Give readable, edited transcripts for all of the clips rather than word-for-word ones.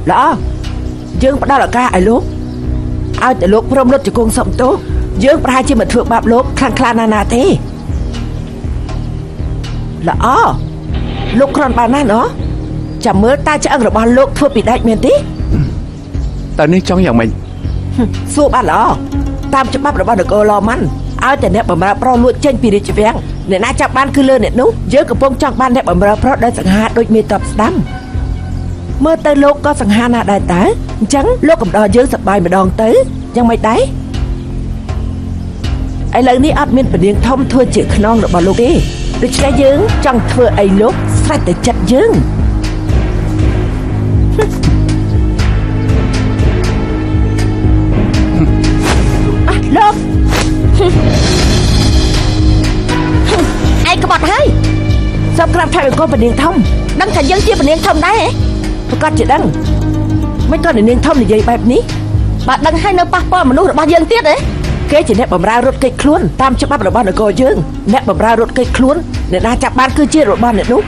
ល្អយើងផ្ដល់ឱកាសឲ្យលោកឲ្យតែលោកព្រមលុតជង្គង់សុំទោសយើងប្រហែលជាមិនធ្វើបាបលោកខ្លាំងខ្លាណាស់ណាទេល្អលោកគ្រាន់បានណាស់ណោះចាំមើលតើឆ្អឹងរបស់លោកធ្វើពីដែកមែនទេ តើនេះចង់យ៉ាងម៉េច សួរបានល្អតាមច្បាប់របស់នគរឡម៉ាន់ឲ្យតែអ្នកបម្រើប្រុសលួចចេញពីរាជវាំងអ្នកណាចាប់បានគឺលើអ្នកនោះយើងកំពុងចង់បានអ្នកបម្រើប្រុសដែលសង្ហាដូចមេតបស្ដាំមើលទៅលោកក៏សង្ហាណាស់ដែរតើអញ្ចឹងលោកកំដរយើងសប្បាយម្ដងទៅយ៉ាងម៉េចដែរឥឡូវនេះអត់មានពនាងធំធ្វើជាខ្នងរបស់លោកទេដូច្នេះយើងចង់ធ្វើអីលោកស្រេចតែចិត្តយើងអះលោក ឯងក្បត់ហើយ សូមក្រាបថ្វាយបង្គំពនាងធំ ដឹងថាយើងជាព្រះនាងធំដែរហ៎ ប្រកាសជាដឹងមិនក៏នាងធំនិយាយបែបនេះ បើដឹងហើយនៅប៉ះពាល់មនុស្សរបស់យើងទៀតហ៎ គេជាអ្នកបម្រើរត់គេចខ្លួនតាមច្បាប់របស់នគរយើងអ្នកបម្រើរត់គេចខ្លួនអ្នកណាចាប់បានគឺជារបស់អ្នកនោះ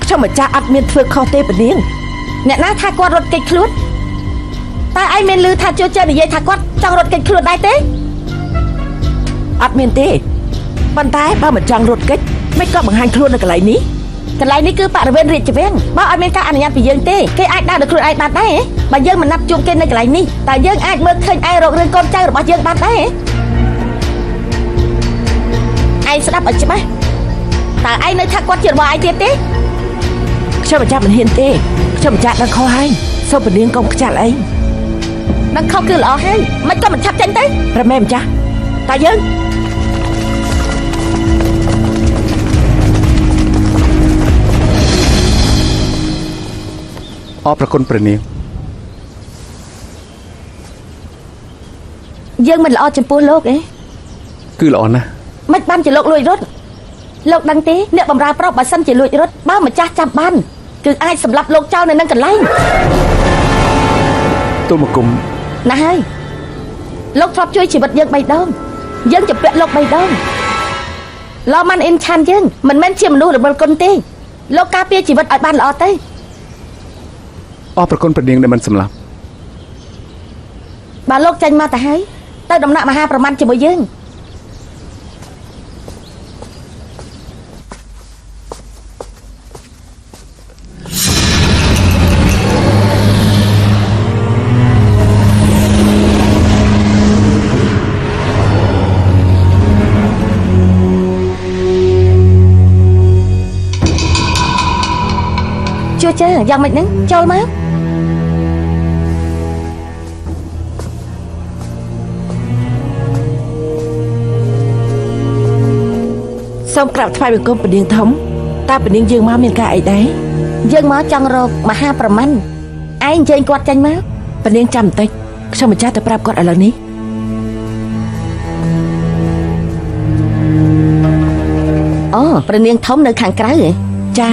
ខ្ញុំម្ចាស់អត់មានធ្វើខុសទេពនាង អ្នកណាថាគាត់រត់គេចខ្លួនតែឯងមានឮថាជួចេនិយាយថាគាត់ចង់រត់គេចខ្លួនដែរទេ អត់មានទេប៉ុន្តែបើមិនចង់រត់គេចមិនក៏បង្ហាញខ្លួននៅកន្លែងនេះ កន្លែងនេះគឺបរិវេណរាជវាំងបើអត់មានការអនុញ្ញាតពីយើងទេគេអាចដើរដោយខ្លួនឯងបានដែរបើយើងមិនណាត់ជួបគេនៅកន្លែងនេះតែយើងអាចមើលឃើញឯងរករឿងកូនចៅរបស់យើងបានដែរឯងស្ដាប់ឲ្យច្បាស់តើឯងនៅថាគាត់ជារបស់ឯងទៀតទេ ខ្ញុំម្ចាស់មិនហ៊ានទេខ្ញុំម្ចាស់ដឹងខុសហើយសូមពនាងកុំខ្ចាត់អី ដឹងខុសគឺល្អហើយមិនក៏មិនឆាប់ចេញទៅ ព្រះមេម្ចាស់តាយើង អរប្រគុណព្រះនាង យើងមិនល្អចំពោះលោកទេ គឺល្អណាស់ មិនបានជាលោកលួចរត់លោកដឹងទេអ្នកបម្រើប្រុសបើសិនជាលួចរត់បើម្ចាស់ចាប់បានគឺអាចសម្លាប់លោកចោលនៅនឹងកន្លែង ទូលបង្គំ ណាស់ហើយលោកធ្លាប់ជួយជីវិតយើង3ដងយើងជពាក់លោក3ដងឡម៉ាន់អ៊ីនឆានយើងមិនមែនជាមនុស្សរវិលគុណទេលោកការពារជីវិតឲ្យបានល្អទៅ អរប្រគុណព្រះនាងដែលមិនសម្លាប់ បើលោកចេញមកទៅហើយទៅដំណាក់មហាប្រមាណជាមួយយើងជួយចេះយ៉ាងម៉េចហ្នឹងចូលមក សូមក្រាបថ្វាយបង្គំពនាងធំតើពនាងយើងមកមានការអីដែរ យើងមកចង់រកមហាប្រមាណឯងអញ្ជើញគាត់ចេញមក ពនាងចាំបន្តិចខ្ញុំម្ចាស់ទៅប្រាប់គាត់ឥឡូវនេះ អូព្រះនាងធំនៅខាងក្រៅហ៎ ចា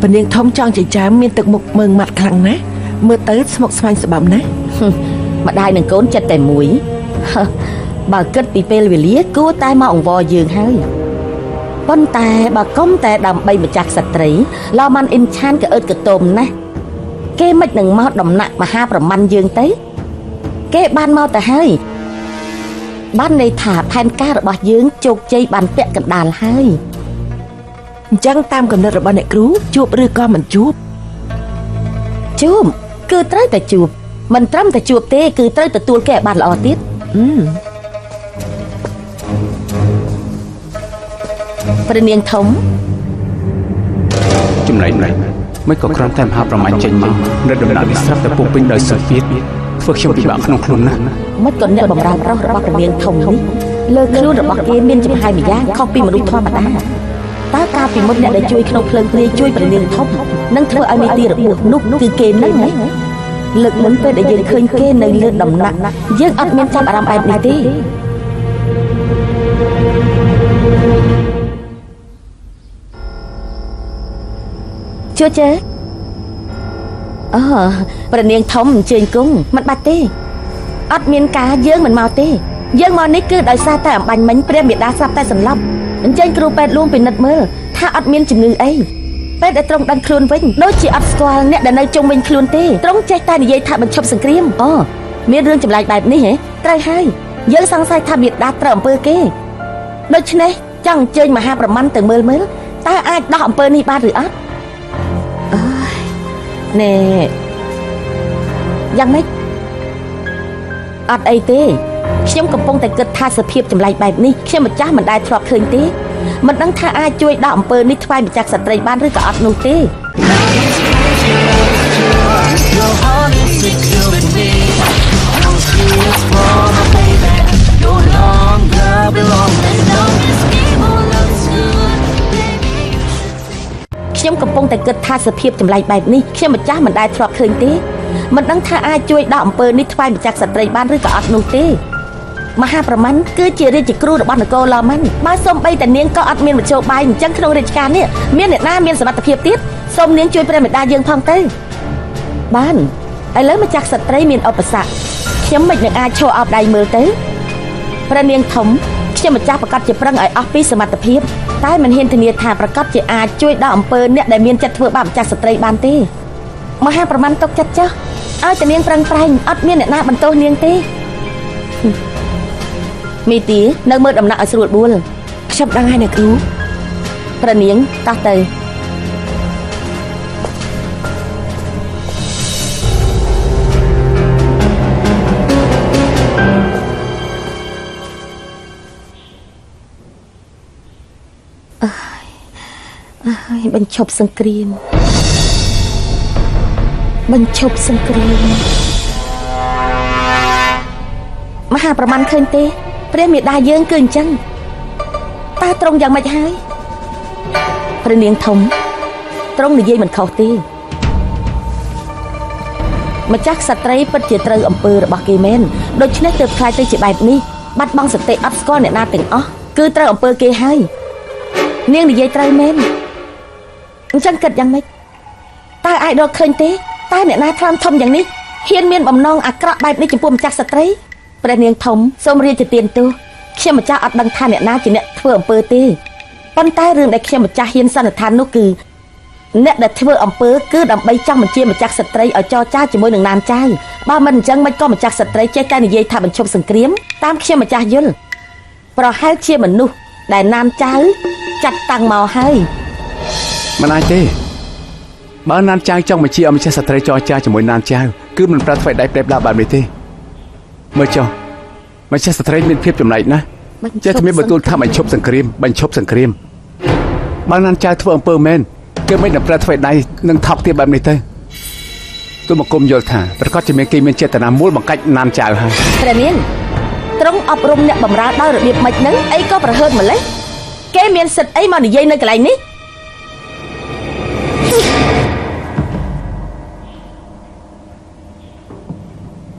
ពនាងធំចង់ចិញ្ចើមមានទឹកមុខមើងម៉ាត់ខ្លាំងណាស់មើលទៅស្មុគស្មាញស្បំណាស់ ម្ដាយនឹងកូនចិត្តតែមួយបើគិតពីពេលវេលាគួរតែមកអង្វរយើងហើយប៉ុន្តែបើកុំតែដើម្បីម្ចាស់ស្ត្រីឡម៉ាន់អ៊ីនឆានក៏អើតកតោមណាស់គេមិននឹងមកដំណាក់មហាប្រមាណយើងទៅគេបានមកទៅហើយបានន័យថាផែនការរបស់យើងជោគជ័យបានពាក់កណ្ដាលហើយ អញ្ចឹងតាមកំណត់របស់អ្នកគ្រូជួបឬក៏មិនជួប ជួបគឺត្រូវតែជួបមិនត្រឹមតែជួបទេគឺត្រូវទទួលគេឲ្យបានល្អទៀតព្រះនាងធំ ចំណែកមិនក៏គ្រាន់តែមហាប្រមាណចេញមកនៅដំណាក់នេះស្រាប់តែពុះពេញដោយសម្ពាធធ្វើខ្ញុំពិបាកក្នុងខ្លួនណាស់ មិនក៏អ្នកបម្រើប្រុសរបស់ព្រះនាងធំនេះលើខ្លួនរបស់គេមានចំហាយម្យ៉ាងខុសពីមនុស្សធម្មតាតើកាលពីមុនអ្នកដែលជួយក្នុងភ្លើងព្រាយជួយព្រះនាងធំនឹងធ្វើឲ្យមានទីរបួសនោះគឺគេនឹងណាលើកមុនពេលដែលយើងឃើញគេនៅលើដំណាក់យើងអត់មានចាប់អារម្មណ៍បែបនេះទេជួយចេះអូព្រះនាងធំអញ្ជើញគង់មិនបាច់ទេអត់មានការយើងមិនមកទេយើងមកនេះគឺដោយសារតែអំបញ្ញមិញព្រះមេដាស្រាប់តែសន្លប់អញ្ជើញគ្រូពេទ្យលួងពិនិត្យមើលថាអត់មានជំងឺអី ពេលដែលទ្រង់ដឹងខ្លួនវិញដូចជាអត់ស្គាល់អ្នកដែលនៅជុំវិញខ្លួនទេទ្រង់ចេះតែនិយាយថាបញ្ឈប់សង្គ្រាមអូមានរឿងចម្លែកបែបនេះហ៎ត្រូវហើយយើងសង្ស័យថាមេដាត្រូវអំពើគេដូច្នេះចង់អញ្ជើញមហាប្រមាណទៅមើលមើលតើអាចដោះអំពើនេះបានឬអត់អើយណែយ៉ាងម៉េចអត់អីទេខ្ញុំកំពុងតែគិតថាសភាពចម្លែកបែបនេះខ្ញុំម្ចាស់មិនដែលធ្លាប់ឃើញទេមិនដឹងថាអាចជួយដោះអំពើនេះថ្វាយម្ចាស់ស្ត្រីបានឬក៏អត់នោះទេខ្ញុំកំពុងតែគិតថាសភាពចម្លែកបែបនេះខ្ញុំម្ចាស់មិនដែលធ្លាប់ឃើញទេមិនដឹងថាអាចជួយដោះអំពើនេះថ្វាយម្ចាស់ស្ត្រីបានឬក៏អត់នោះទេមហាប្រមាណគឺជារាជគ្រូរបស់នគរឡម៉ាន់បើសូម្បីតែនាងក៏អត់មានមធ្យោបាយអញ្ចឹងក្នុងរាជការនេះមានអ្នកណាមានសមត្ថភាពទៀតសូមនាងជួយព្រះមេដាយើងផងទៅបានឥឡូវម្ចាស់ស្ត្រីមានឧបសគ្គខ្ញុំមិននឹងអាចឈរអោបដៃមើលទៅព្រះនាងធំខ្ញុំម្ចាស់ប្រកាសជាប្រឹងឲ្យអស់ពីសមត្ថភាពតែមិនហ៊ានធានាថាប្រកាសជាអាចជួយដល់អំពើអ្នកដែលមានចិត្តធ្វើបាបម្ចាស់ស្ត្រីបានទេមហាប្រមាណຕົកចិត្តចុះឲ្យតែនាងប្រឹងប្រែងអត់មានអ្នកណាបន្ទោសនាងទេមីទីនៅមើលដំណាក់ឲ្យស្រួលបួលខ្ញុំដឹងហើយអ្នកគ្រូព្រះនាងតោះទៅអើយបញ្ឈប់សង្គ្រាមបញ្ឈប់សង្គ្រាមមហាប្រមាណឃើញទេព្រះមេដាយើងគឺអញ្ចឹងតើទ្រង់យ៉ាងម៉េចហើយព្រះនាងធំទ្រង់និយាយមិនខុសទេម្ចាស់ស្ត្រីពិតជាត្រូវអំពើរបស់គេមែនដូច្នេះទើបខ្លាចទៅជាបែបនេះបាត់បង់សតិអត់ស្គាល់អ្នកណាទាំងអស់គឺត្រូវអំពើគេហើយនាងនិយាយត្រូវមែនអញ្ចឹងគិតយ៉ាងម៉េចតើអាចរកឃើញទេតើអ្នកណាថ្លើមធំយ៉ាងនេះហ៊ានមានបំណងអាក្រក់បែបនេះចំពោះម្ចាស់ស្ត្រីព្រះនាងធំសូមរាជទានទោសខ្ញុំម្ចាស់អត់ដឹងថាអ្នកណាជាអ្នកធ្វើអំពើទេប៉ុន្តែរឿងដែលខ្ញុំម្ចាស់ហ៊ានសន្និដ្ឋាននោះគឺអ្នកដែលធ្វើអំពើគឺដើម្បីចង់បញ្ជាម្ចាស់ស្ត្រីឲ្យចរចាជាមួយនឹងណានចៅបើមិនអញ្ចឹងមិនក៏ម្ចាស់ស្ត្រីចេះតែនិយាយថាបញ្ឈប់សង្គ្រាមតាមខ្ញុំម្ចាស់យល់ប្រហែលជាមនុស្សដែលណានចៅចាត់តាំងមកហើយមិនអាចទេបើណានចៅចង់បញ្ជាឲ្យម្ចាស់ស្ត្រីចរចាជាមួយណានចៅគឺមិនប្រើថ្វាយដៃប្រេបដាបែបនេះទេមើលចុះម្ចាស់ស្ត្រីមានភាពចម្លែកណាស់ចេះតែមានបន្ទូលថាបញ្ឈប់សង្គ្រាមបញ្ឈប់សង្គ្រាមបើណានចៅធ្វើអំពើមែនគេមិននឹងប្រើថ្វាយដៃនឹងថោកទាបបែបនេះទេទូបង្គំយល់ថាប្រកាសជាមានគេមានចេតនាមូលបង្កាច់ណានចៅហើយព្រះនាងទ្រង់អប់រំអ្នកបម្រើដោយរបៀបម៉េចនឹងអីក៏ប្រហើតម្លេះគេមានសិទ្ធអីមកនិយាយនៅកន្លែងនេះ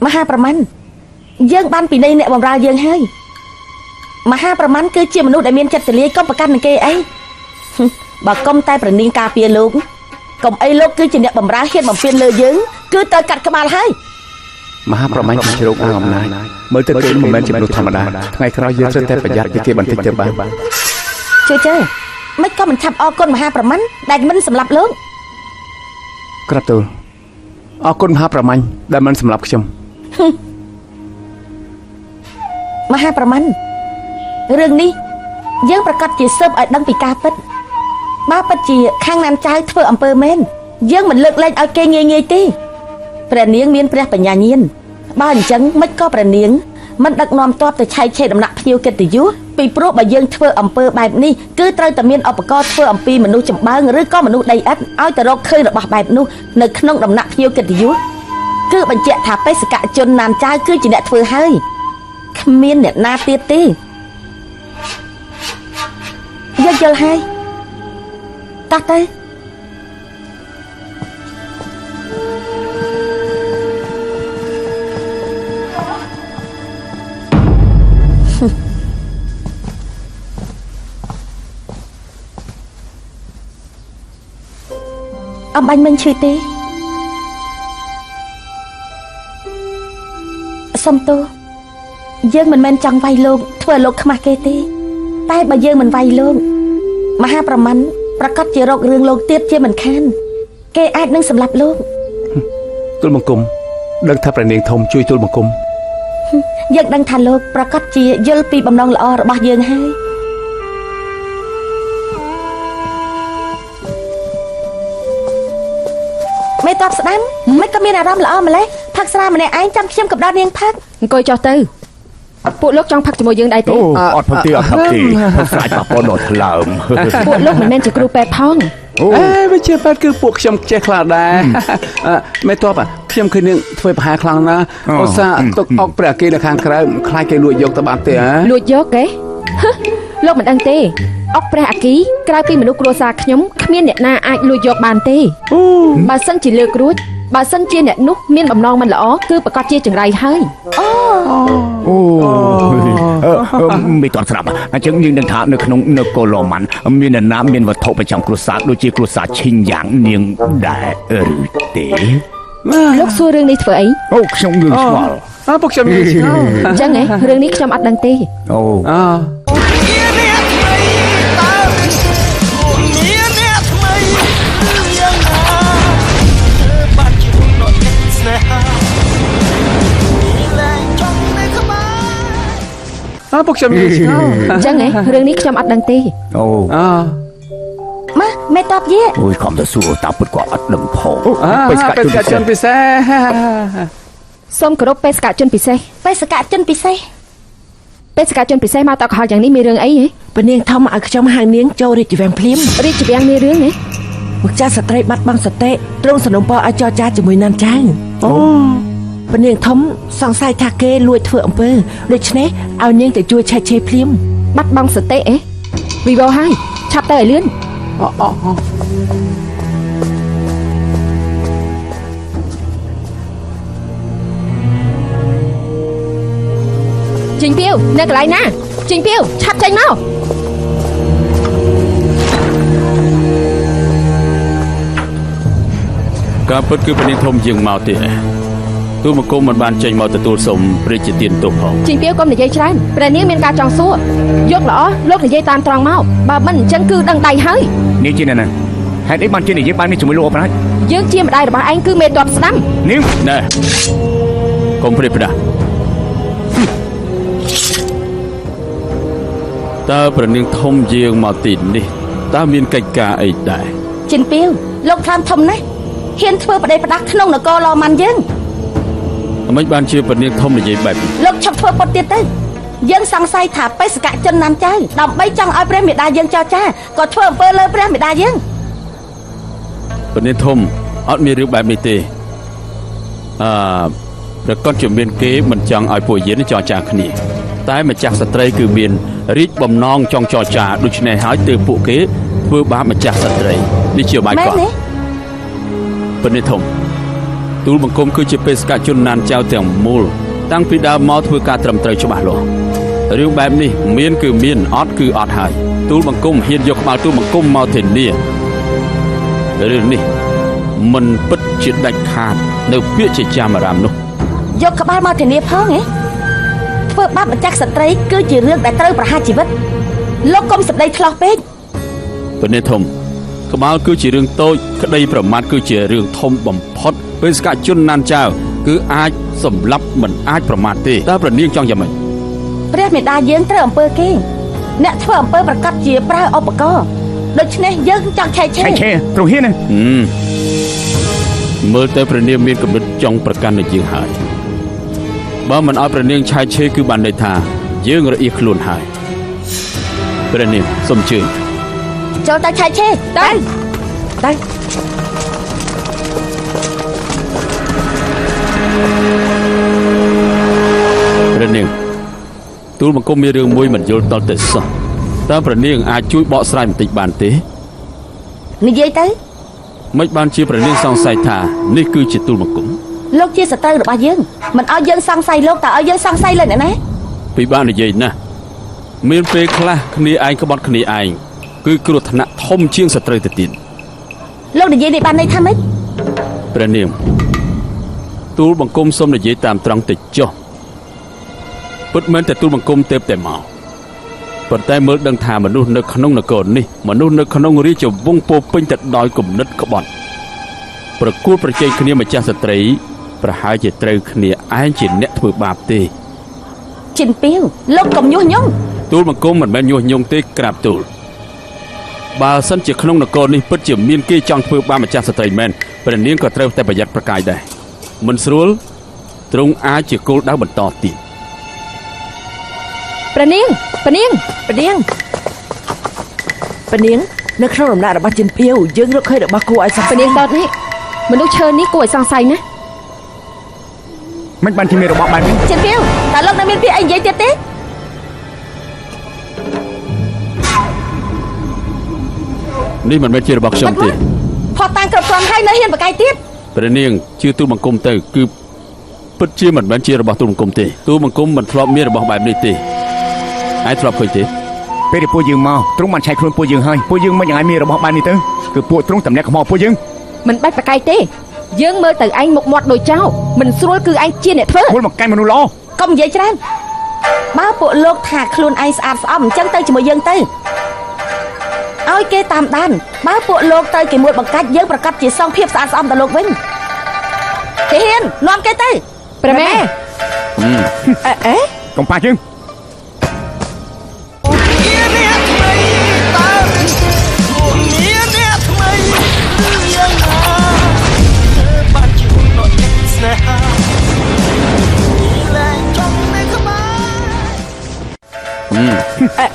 មហាប្រមាណយើងបានពិន័យអ្នកបម្រើយើងហើយមហាប្រមាណគឺជាមនុស្សដែលមានចិត្តទលាយកុំប្រកាន់នឹងគេអីបើកុំតែប្រនាងការពារលោកកុំអីលោកគឺជាអ្នកបម្រើហ៊ានបំពេញលើយើងគឺត្រូវកាត់ក្បាលហើយមហាប្រមាណជាជ្រោកអាងអំណាចមើលទៅគេមិនមែនជាមនុស្សធម្មតាថ្ងៃក្រោយយើងត្រូវតែប្រយ័ត្នពីគេបន្តិចទៅបានជួយចេះមិនក៏មិនឆាប់អរគុណមហាប្រមាណដែលមិនសម្លាប់លោកក្រាបទូលអរគុណមហាប្រមាណដែលមិនសម្លាប់ខ្ញុំមហាប្រមាណរឿងនេះយើងប្រកាសជាស៊ើបឲ្យដឹងពីការពិតបើពិតជាខាងណានចៅធ្វើអំពើមែនយើងមិនលើកលែងឲ្យគេងាយងាយទេព្រះនាងមានព្រះបញ្ញាញាណបើអញ្ចឹងមិនក៏ព្រះនាងមិនដឹកនាំទ័ពទៅឆែកឆេរដំណាក់ភ្ញៀវកិត្តិយសពីព្រោះបើយើងធ្វើអំពើបែបនេះគឺត្រូវតែមានឧបករណ៍ធ្វើអំពីមនុស្សចម្បើងឬក៏មនុស្សដីឥដ្ឋឲ្យទៅរកឃើញរបស់បែបនោះនៅក្នុងដំណាក់ភ្ញៀវកិត្តិយសគឺបញ្ជាក់ថាបេសកជនណានចៅគឺជាអ្នកធ្វើហើយគ្មានអ្នកណាទៀតទេយើងយល់ហើយតោះទៅអំបាញ់មិនឈឺទេសុំទោសយើងមិនមែនចង់វាយលោកធ្វើឲ្យលោកខ្មាស់គេទេតែបើយើងមិនវាយលោកមហាប្រមាណ ប្រកាសជារករឿងលោកទៀតជាមិនខានគេអាចនឹងសម្លាប់លោកទូលបង្គំដឹងថាព្រះនាងធំជួយទូលបង្គំយើងដឹងថាលោកប្រកាសជាយល់ពីបំណងល្អរបស់យើងហើយមេតបស្ដាំមិនក៏មានអារម្មណ៍ល្អម្ល៉េះផឹកស្រាម្នាក់ឯងចាំខ្ញុំកំដរនាងផឹកអង្គុយចុះទៅពួកលោកចង់ផឹកជាមួយយើងដែរទេអត់ផឹកទេអត់ផឹកទេផឹកស្រាច់ប៉ះពាល់ដល់ថ្លើមពួកលោកមិនមែនជាគ្រូពេទ្យផងអេវាជាពេទ្យគឺពួកខ្ញុំចេះខ្លះដែរមេតបខ្ញុំឃើញនាងធ្វើប្រហែលខ្លាំងណាស់ឧស្សាហ៍ទុកអុកព្រះអគារនៅខាងក្រៅខ្លាចគេលួចយកទៅបានទេហ៎លួចយកគេលោកមិនដឹងទេអុកព្រះអគារក្រៅពីមនុស្សគ្រួសារខ្ញុំគ្មានអ្នកណាអាចលួចយកបានទេបើសិនជាលើករួចបើសិនជាអ្នកនោះមានបំណងមិនល្អគឺប្រកាសជាចង្រៃហើយអូអូមិនតន់ស្រាប់អញ្ចឹងយើងនឹងថានៅក្នុងនគរឡម៉ាន់មានអ្នកណាមានវត្ថុប្រចាំគ្រួសារដូចជាគ្រួសារឈិញយ៉ាងនាងដែរឬទេលោកសួររឿងនេះធ្វើអីអូខ្ញុំងឿងឆ្ងល់អើពួកខ្ញុំងឿងឆ្ងល់អញ្ចឹងហ៎រឿងនេះខ្ញុំអត់ដឹងទេអូអើពួកខ្ញុំយល់ឆ្ងល់អញ្ចឹងហ៎រឿងនេះខ្ញុំអត់ដឹងទេអូអើម៉ាមេតបយាអូយខំទៅសួរតាពិតគាត់អត់ដឹងផងបេសកជនពិសេសសូមគោរពបេសកជនពិសេសបេសកជនពិសេសបេសកជនពិសេសមកតកហល់យ៉ាងនេះមានរឿងអីហ៎ពនាងធំឲ្យខ្ញុំហៅនាងចូលរាជវាំងភ្លាមរាជវាំងមានរឿងហ៎ម្ចាស់ស្ត្រីបាត់បង់សតិទ្រង់សំណូមពរឲ្យចរចាជាមួយណានចៅអូពនាងធំសង្ស័យថាគេលួចធ្វើអំពើដូច្នេះឲ្យនាងទៅជួយឆែកឆេរភ្លាមបាត់បង់សតិអេវីវហើយឆាប់ទៅឲ្យលឿនអូជីងពីវនៅកន្លែងណាជីងពីវឆាប់ចេញមកការពិតគឺពនាងធំជាងមកទេទូលបង្គំមិនបានចេញមកទទួលសុំព្រះជាទានទោសផងជីងពីវកុំនិយាយច្រើនព្រះនាងមានការចង់សួរយកល្អលោកនិយាយតាមត្រង់មកបើមិនអញ្ចឹងគឺដឹងដៃហើយនាងជាអ្នកណាហេតុអីបានជានិយាយបែបនេះជាមួយលោកអប្រាជ្ញយើងជាម្ដាយរបស់ឯងគឺមេតបស្ដាំនាងណែកុំព្រាបផ្ដាស់តើព្រះនាងធំយើងមកទីនេះតើមានកិច្ចការអីដែរជីងពីវលោកថ្លើមធំណាស់ហ៊ានធ្វើប្តីផ្ដាស់ក្នុងនគរឡម៉ាន់យើងមិនបានជាព្រះនាងធំនិយាយបែបនេះលោកឈប់ធ្វើពុតទៀតទៅយើងសង្ស័យថាបេសកជនណានចៅដើម្បីចង់ឲ្យព្រះមេដាយើងចរចាក៏ធ្វើអំពើលើព្រះមេដាយើងព្រះនាងធំអត់មានរឿងបែបនេះទេអឺប្រកាសជាមានគេមិនចង់ឲ្យពួកយើងចរចាគ្នាតែម្ចាស់ស្ត្រីគឺមានរាជបំណងចង់ចរចាដូច្នេះហើយទើបពួកគេធ្វើបាបម្ចាស់ស្ត្រីនេះជាបាយកកព្រះនាងធំទូលបង្គំគឺជាបេសកជនណានចៅទាំងមូលតាំងពីដើមមកធ្វើការត្រឹមត្រូវច្បាស់លាស់រឿងបែបនេះមានគឺមានអត់គឺអត់ហើយទូលបង្គំហ៊ានយកក្បាលទូលបង្គំមកធានារឿងនេះមិនពិតជាដាច់ខាតនៅពាក្យជាចាមអារាមនោះយកក្បាលមកធានាផងហ៎ធ្វើបាបម្ចាស់ស្ត្រីគឺជារឿងដែលត្រូវប្រហារជីវិតលោកកុំសម្ដីឆ្លោះពេកព្រះនាងធំក្បាលគឺជារឿងតូចក្តីប្រមាថគឺជារឿងធំបំផុតបេសកជនណានចៅគឺអាចសម្លាប់មិនអាចប្រមាថទេតើព្រះនាងចង់យ៉ាងម៉េចព្រះមេដាយើងត្រូវអំពើគេអ្នកធ្វើអំពើប្រកាសជាប្រើឧបករណ៍ដូច្នេះយើងចង់ឆែកឆេរឆេទ្រង់ហ៊ានណាមើលទៅព្រះនាងមានគំនិតចង់ប្រកាន់នឹងយើងហើយបើមិនឲ្យព្រះនាងឆែកឆេរគឺបានន័យថាយើងរអៀសខ្លួនហើយព្រះនាងសូមជឿចូលទៅឆែកឆេរទៅទៅព្រះនាងទូលបង្គំមានរឿងមួយមិនយល់ដល់តែសោះតើព្រះនាងអាចជួយបកស្រាយបន្តិចបានទេនិយាយទៅមិនបានជាព្រះនាងសង្ស័យថានេះគឺជាទូលបង្គំលោកជាសត្រូវរបស់យើងមិនឲ្យយើងសង្ស័យលោកតើឲ្យយើងសង្ស័យលើអ្នកណាពិបាកនិយាយណាស់មានពេលខ្លះគ្នាឯងក្បត់គ្នាឯងគឺគ្រោះថ្នាក់ធំជាងសត្រូវទៅទៀតលោកនិយាយនេះបានន័យថាម៉េចព្រះនាងទូលបង្គំសូមនិយាយតាមត្រង់ទៅចុះពិតមែនតែទូលបង្គំទេពតែមក ប៉ុន្តែមើលដឹងថាមនុស្សនៅក្នុងនគរនេះមនុស្សនៅក្នុងរាជវង្សពោពេញទៅដោយគំនិតក្បត់ប្រគួតប្រជែងគ្នាម្ចាស់ស្ត្រីប្រហែលជាត្រូវគ្នាឯងជាអ្នកធ្វើបាបទេជិនពីវលោកកុំញុះញង់ទូលបង្គំមិនមែនញុះញង់ទេក្រាបទូលបើសិនជាក្នុងនគរនេះពិតជាមានគេចង់ធ្វើបាបម្ចាស់ស្ត្រីមែនព្រះនាងក៏ត្រូវតែប្រយ័ត្នប្រកាយដែរមិនស្រួលទ្រង់អាចជាគោលដៅបន្តទៀតព្រះនាងព្រះនាងព្រះនាងព្រះនាងនៅក្នុងដំណាក់របស់ជិនពីវយើងរកឃើញរបស់គួរឲ្យសង្ស័យព្រះនាងតតនេះមនុស្សឈើនេះគួរឲ្យសង្ស័យណាស់មិនបានជាមានរបស់បែបនេះជិនពីវតើលោកនៅមានពាក្យអីនិយាយទៀតទេនេះមិនមែនជារបស់ខ្ញុំទេផតតាំងគ្រប់គ្រាន់ហើយនៅហ៊ានបកាយទៀតព្រះនាងជឿទូលបង្គំទៅគឺពិតជាមិនមែនជារបស់ទូលបង្គំទេទូលបង្គំមិនធ្លាប់មានរបស់បែបនេះទេឯងធ្លាប់ឃើញទេពេលដែលពួកយើងមកទ្រង់បានឆែកខ្លួនពួកយើងហើយពួកយើងមិនយ៉ាងឯងមានរបស់បែបនេះទៅគឺពួកទ្រង់តម្លាក់កំហុសពួកយើងមិនបាច់បកាយទេយើងមើលទៅឯងមុខមាត់ដូចចោលមិនស្រួលគឺឯងជាអ្នកធ្វើមុលមកកាញ់មនុស្សល្អកុំនិយាយច្រើនបើពួកលោកថាខ្លួនឯងស្អាតស្អំអញ្ចឹងទៅជាមួយយើងទៅឲ្យគេតាមដានបើពួកលោកទៅគេមួយបង្កាច់យើងប្រកាសជាសងភាពស្អាតស្អំដល់លោកវិញគេហ៊ាននាំគេទៅព្រះមេអេកុំប៉ះយើង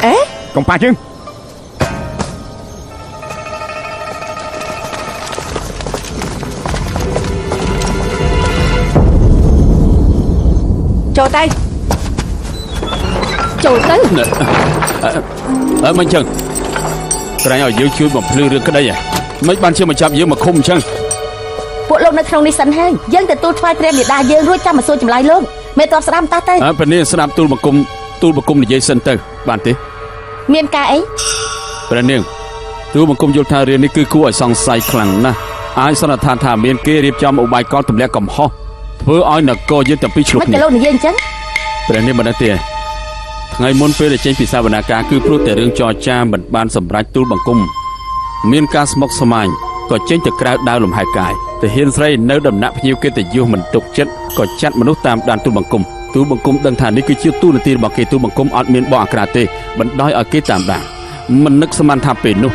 អេកុំប៉ះយើងចូលទៅចូលទៅអើមិនចឹងក្រែងឲ្យយើងជួយបំភ្លឺរឿងក្តីហ៎មិនបានជាមកចាប់យើងមកឃុំអញ្ចឹងពួកលោកនៅក្នុងនេះសិនហើយយើងទទួលថ្វាយព្រះមេដាយើងរួចចាំមកសួរចម្លើយលោកមេតបស្ដាប់តោះទៅអើព្រះនាងស្ដាប់ទូលបង្គំទូលបង្គំនិយាយសិនទៅបានទេមានការអីព្រះនាងទូលបង្គំយល់ថារឿងនេះគឺគួរឲ្យសង្ស័យខ្លាំងណាស់អាចសន្និដ្ឋានថាមានគេរៀបចំឧបាយកលទម្លាក់កំហុសធ្វើឲ្យនគរយើងទាំងពីរឆ្លុះគ្នាមិនលោកនិយាយអញ្ចឹងព្រះនាងមិនដឹងទេថ្ងៃមុនពេលដែលចេញពីសវនាការគឺព្រោះតែរឿងចរចាមិនបានសម្រេចទូលបង្គំមានការស្មុគស្មាញក៏ចេញទៅក្រៅដើរលំហែកាយទាហានស្រីនៅដំណាក់ភ្ញៀវកិត្តិយសមិនទុកចិត្តក៏ចាត់មនុស្សតាមដានទូលបង្គំទូលបង្គំដឹងថានេះគឺជាទូនាទីរបស់គេទូលបង្គំអត់មានបោះអាក្រាតទេបណ្ដោយឲ្យគេតាមដានមិននឹកស្មានថាពេលនោះ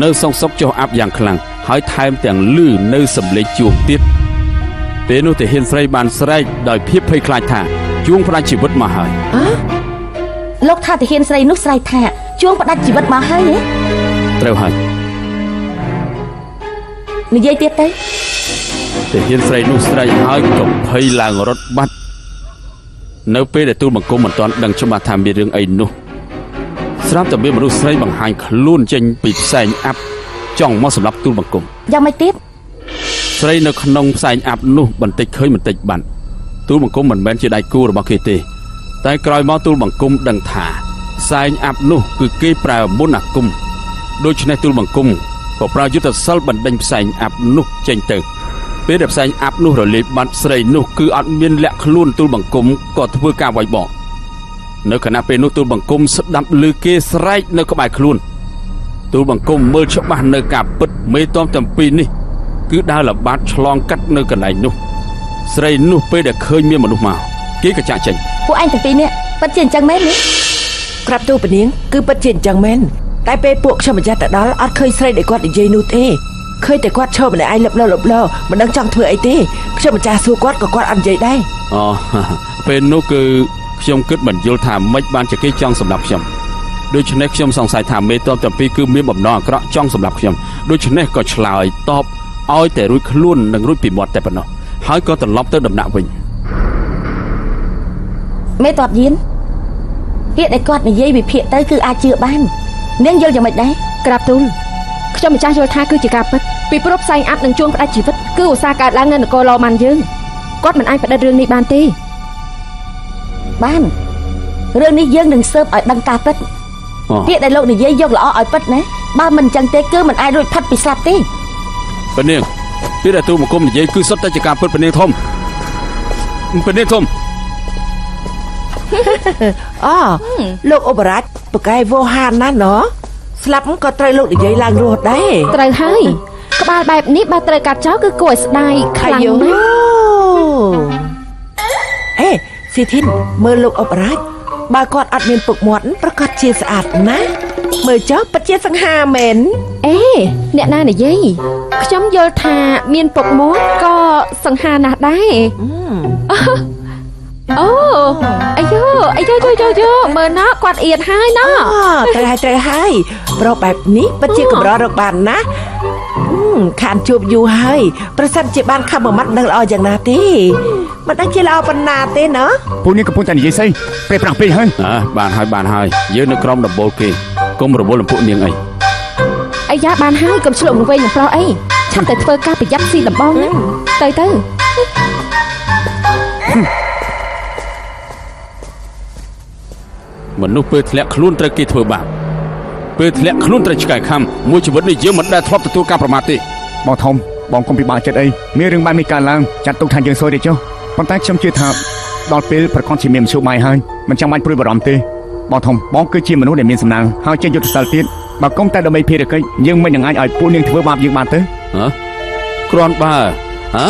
នៅសងសុកចុះអាប់យ៉ាងខ្លាំងហើយថែមទាំងលឺនៅសំឡេងជួងទៀតពេលនោះទាហានស្រីបានស្រែកដោយភាពភ័យខ្លាចថាជួងផ្ដាច់ជីវិតមកហើយលោកថាទាហានស្រីនោះស្រែកថាជួងផ្ដាច់ជីវិតមកហើយហ៎ត្រូវហើយនិយាយទៀតទៅទាហានស្រីនោះស្រែកហើយក៏ភ័យឡើងរត់បាត់នៅពេលដែលទូលបង្គំមិនទាន់ដឹងច្បាស់ថាមានរឿងអីនោះស្រាប់តែមានមនុស្សស្រីបង្ហាញខ្លួនចេញពីផ្សែងអាប់ចង់មកសម្លាប់ទូលបង្គំយ៉ាងម៉េចទៀតស្រីនៅក្នុងផ្សែងអាប់នោះបន្តិចឃើញបន្តិចបាត់ទូលបង្គំមិនមែនជាដៃគូរបស់គេទេតែក្រោយមកទូលបង្គំដឹងថាផ្សែងអាប់នោះគឺគេប្រើមន្តអាគមដូច្នេះទូលបង្គំក៏ប្រើយុទ្ធសិលបណ្ដេញផ្សែងអាប់នោះចេញទៅពេលដែលផ្សែងអាប់នោះរលាយបាត់ស្រីនោះគឺអត់មានលាក់ខ្លួនទូលបង្គំក៏ធ្វើការវាយបកនៅខណៈពេលនោះទូលបង្គំស្ដាប់ឮគេស្រែកនៅក្បែរខ្លួនទូលបង្គំមើលច្បាស់នៅការពិតមេតមទាំងពីរនេះគឺដើរល្បាតឆ្លងកាត់នៅកន្លែងនោះស្រីនោះពេលដែលឃើញមានមនុស្សមកគេក៏ចាក់ចេញពួកឯងទាំងពីរនេះពិតជាអញ្ចឹងមែនទេក្រាបទូលពនាងគឺពិតជាអញ្ចឹងមែនតែពេលពួកខ្ញុំម្ចាស់ទៅដល់អត់ឃើញស្រីដែលគាត់និយាយនោះទេឃើញតែគាត់ឈរម្នាក់ឯងលឹបលលឹបលមិនដឹងចង់ធ្វើអីទេខ្ញុំម្ចាស់សួរគាត់ក៏គាត់អត់និយាយដែរអូពេលនោះគឺខ្ញុំគិតមិនយល់ថាម៉េចបានជាគេចង់សម្លាប់ខ្ញុំដូច្នេះខ្ញុំសង្ស័យថាមេតបទាំងពីរគឺមានបំណងអាក្រក់ចង់សម្លាប់ខ្ញុំដូច្នេះក៏ឆ្លើយតបឲ្យតែរួចខ្លួននិងរួចពីមាត់តែប៉ុណ្ណោះហើយក៏ត្រឡប់ទៅដំណាក់វិញមេតបយានពាក្យដែលគាត់និយាយវិភាគទៅគឺអាចជឿបាននាងយល់យ៉ាងម៉េចដែរក្រាបទូលខ្ញុំម្ចាស់យល់ថាគឺជាការពិតពីព្រោះផ្សែងអាប់នឹងជួងផ្ដាច់ជីវិតគឺឧស្សាហ៍កើតឡើងនៅនគរឡម៉ាន់យើងគាត់មិនអាចផ្ដិតរឿងនេះបានទេបានរឿងនេះយើងនឹងស៊ើបឲ្យដឹងការពិតពាក្យដែលលោកនិយាយយកល្អឲ្យពិតណាបើមិនអញ្ចឹងទេគឺមិនអាចរួចផុតពីស្លាប់ទេព្រះនាងពាក្យដែលទូលបង្គំនិយាយគឺសុទ្ធតែជាការពិតព្រះនាងធំព្រះនាងធំ អូលោកឧបរាជ ពូកែវោហានណាស់ណោះស្លាប់ក៏ត្រូវលោកនិយាយឡើងរស់ដែរ ត្រូវហើយក្បាលបែបនេះបើត្រូវកាត់ចោលគឺគួរឲ្យស្ដាយខ្លាំងណាស់ អេស៊ីធីនមើលលោកអបរាជបើគាត់អត់មានពុកមាត់ប្រកាសជាស្អាតណាស់មើលចុះពិតជាសង្ហាមែន អេអ្នកណានិយាយខ្ញុំយល់ថាមានពុកមាត់ក៏សង្ហាណាស់ដែរអូអាយ៉ូអាយ៉ូយ៉ូយ៉ូយ៉ូមើលណោះគាត់អៀតហើយណោះ ត្រូវហើយត្រូវហើយប្រុសបែបនេះពិតជាកម្ររកបានណាស់ខានជួបយូរហើយប្រសិនជាបានខំមួយម៉ាត់មិនដឹងល្អយ៉ាងណាទេមិនដឹងជាល្អប៉ុណ្ណាទេណោះ ពួកនេះកំពុងតែនិយាយស្អីប្រេប្រាំងពេកហើយ អើបានហើយបានហើយយើងនៅក្រោមដំបូលគេកុំរវល់លំពួកនាងអី អាយ៉ាបានហើយកុំឆ្លុះវែងនឹងប្រុសអីឆាប់តែធ្វើការប្រយ័ត្នស៊ីដំបងណាទៅទៅ មនុស្សពេលធ្លាក់ខ្លួនត្រូវគេធ្វើបាបពេលធ្លាក់ខ្លួនត្រូវឆ្កែខំមួយជីវិតនេះយើងមិនដែលធ្លាប់ទទួលការប្រមាថទេ បងធំបងកុំពិបាកចិត្តអីមានរឿងបែបនេះកើតឡើងចាត់ទុកថាយើងសួយទេចុះប៉ុន្តែខ្ញុំជឿថាដល់ពេលប្រកបជាមានមធ្យោបាយហើយមិនចាំបាច់ព្រួយបារម្ភទេបងធំបងគឺជាមនុស្សដែលមានសំណាងហើយចេះយុទ្ធសាស្ត្រទៀតបើកុំតែដើម្បីភារកិច្ចយើងមិននឹងអាចឲ្យពួកនាងធ្វើបាបយើងបានទេ ហ៎គ្រាន់បើហ៎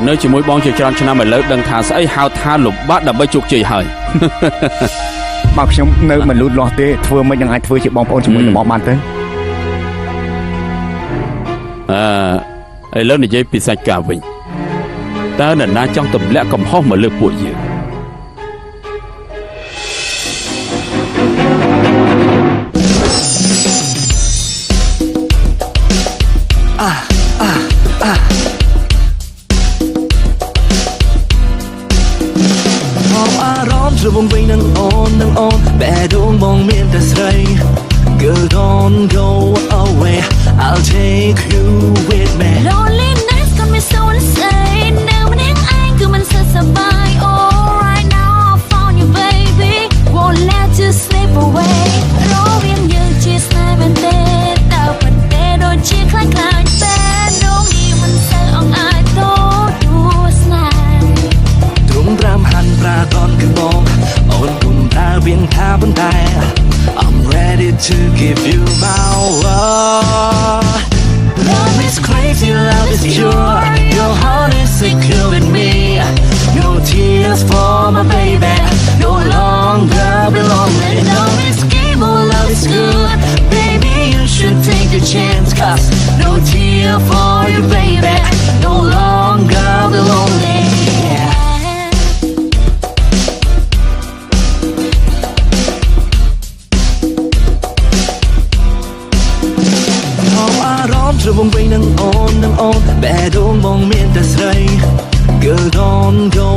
នៅជាមួយបងជាច្រើនឆ្នាំឥឡូវដឹងថាស្អីហៅថាលំបាកដើម្បីជោគជ័យហើយ បើខ្ញុំនៅមិនលូតលាស់ទេធ្វើមិននឹងអាចធ្វើជាបងប្អូនជាមួយនឹងបងបានទេ អឺឥឡូវនិយាយពីសាច់ការវិញតើនរណាចង់ទម្លាក់កំហុសមកលើពួកយើង ហមអារម្មណ៍ជ្រវងវិញនឹងអូននឹងអូនបេះដូងបងមានតែស្រី Girl, don't go away, I'll take you with me. Loneliness got me so insane នៅម្នាក់ឯងគឺមិនសូវសប្បាយ Oh, right now I found you, baby, won't let you slip away រវាងយើងជាស្នេហ៍មែនទេតើពិតទេដូចជាខ្លាចខ្លាចបែរដងនេះមិនសូវអង្អាយតទួស្នេហ៍ ទ្រង់ត្រាំហាន់ប្រាកនគឺបងអូនគុំប្រើវាងថាប៉ុន្តែ I'm ready to give you my love. Love is crazy, love is pure. Your heart is secure with me. No tears for my baby, no longer be lonely. Love is game, oh, love is good. Baby, you should take the chance, 'cause no tear for you, baby, no longer be lonely. ហមអារម្មណ៍ជ្រវងវិញនឹងអូននឹងអូនបេះដូងបងមានតែស្រី Girl, don't go